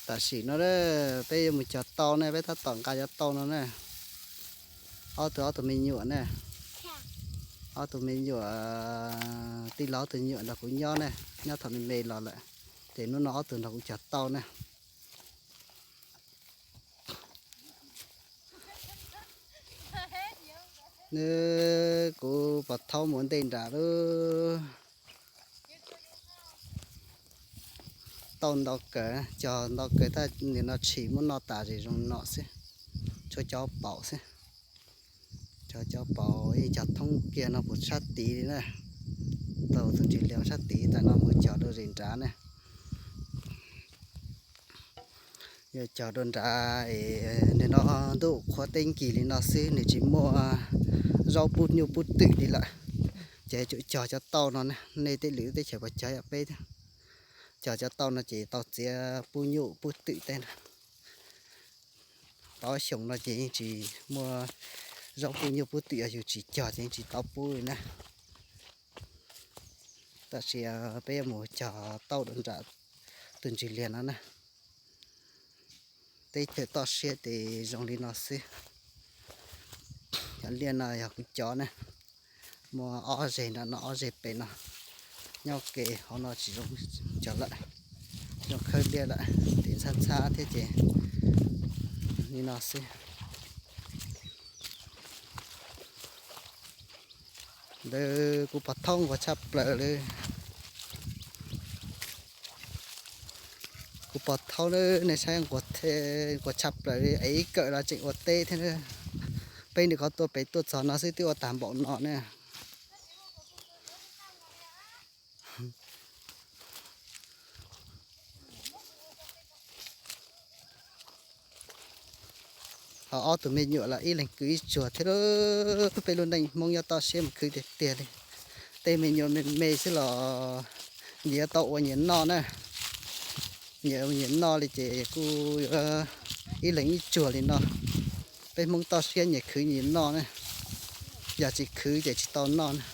Tam sim no peb yuav mus cog tau ne, peb tab tom nqa cov tau no ne. Ob tug, ob tug me nyuam ne, ob tug me nyuam, tij laug ob tug me nyuam nrog kuv nyob ne, nyob thaum me me los lawm, ces hnub no ob tug nrog kuv cog tau ne. Nws, kuv pov thaub mus ntej nram lub, tau ntau kawg, cog ntau kawg, tab nim no tshis muab noj tas zem zoo no xwb, tshuav cov paum xwb. Cov, cov paum yeej cog thoob kiag no puv sab tid li na, tau tus ntsis lias sab tid tas no mus cog dua zem nrad na. Yog cog dua nrad es nim no ntuj qhuav teb nkig li no xwb, nws tsis muaj zaub pub nyuj pub twm li lawm, ces tsum cog cov tau no na. Nej tej lwm teb chaws puas cog yam peb thiab? Cog cov tau no ces tau txiav pub nyuj pub twm tej na. Tau xyoo no ces yeej tsis muaj zaub pub nyuj pub twm, yog yus tsis cog ces yeej tsis tau pub li na. Tab sis peb yuav mus cog tau dua nram tus ntsis lias no na. Teb chaws toj siab ces zoo li no xwb. Cov liaj no yog kuv cov na, muaj ob zeg nram no ob zeg pem no. Nyob ke hauv no tsis zoo cog lawm, zoo khawb liaj lawm, tiv ntxhab ntxhab thiab ces li no xwb. Ntawd kuv pov thaub nquag tshaj plaws li. Kuv pov thaub na, nej saib nquag, nquag tshaj plaws li, es ib kawm los tseem ua teb thiab na. Peb nim qhov tuaj pem tuaj txog no xwb twb ua tag npaum no na. Ho ob tug me nyuam los ib leeg khwv ib tsuag thiab. Peb lub neej Hmoob nyob toj siab mus khwv tiag tiag li. Tej me nyuam me me xwb los nyias tau ua nyias noj na. Nyias ua nyias noj li ces kuj yuav ib leeg ib tsuag li no. Peb Hmoob toj siab nyias khwv nyias noj na. Yog tsis khwv ces tsis tau noj na.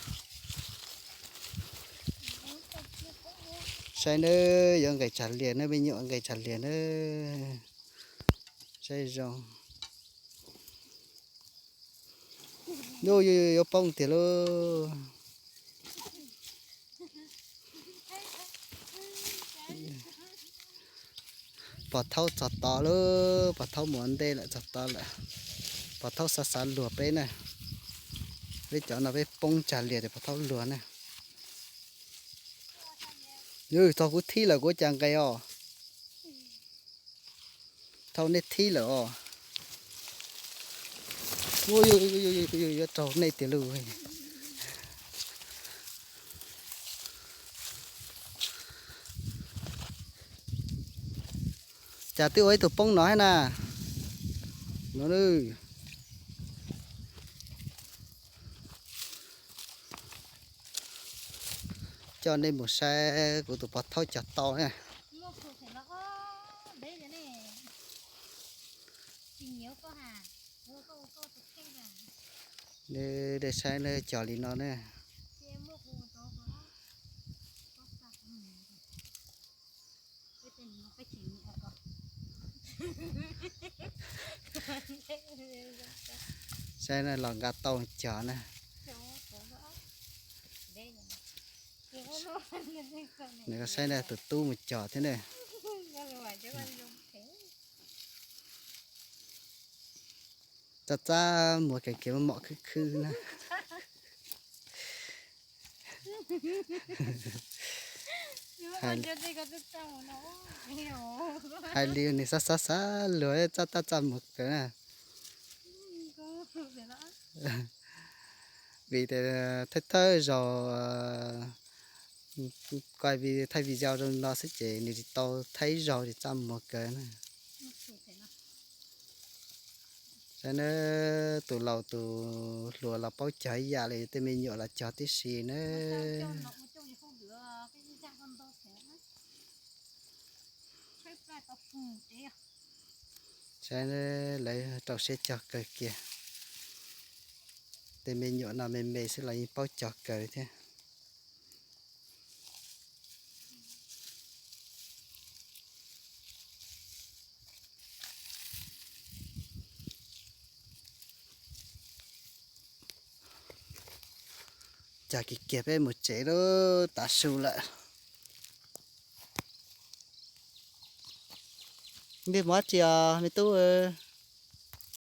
Saib nawb, yuav nqes tsag lias nawb, me nyuam nqes tsag lias nawb. Saib zoo. Yuav, yuav poob tiag lauj. Pov thaub txog tod lauj, pov thaub mus ua ntej lawm, txog tod lawm. Pov thaub xav xav luag peb na. Peb cov no peb poob tsag lias ces pov thaub luag na. Yog thaum kuv thib lawm kuv cas nqes os. Thaum nej thib lawm os. Yuav raug nej tiag lauj. Cas twb ua ib tug poob no thiab na. No, coj nej mus saib kuv tus pov thaub cog tau na. Nej saib nej cog li no na. Saib na, los nqa tau cog na. Nws saib na, tus tub mus cog thiab ne. Txaj txaj muag, kev kev mom khwb khwb na. Hais li nws xav xav xav luag, txaj txaj txaj muag kawg na. Vim tias thawj thawj zaug kuj thaij video zoo no xwb ces nws tsis tau thaij zaug ces txaj muag kawg na. Saib na, tus laus tus hluas los paub cog ib yam li tej me nyuam los cog tib si na. Saib lawv rau siab cog kawg kiag. Tej me nyuam no me me xwb los yeej paub cog kawg thiab. Cas kiag kiag peb mus tsev lawm, tav su lawm. Npej mov tsi os me tub?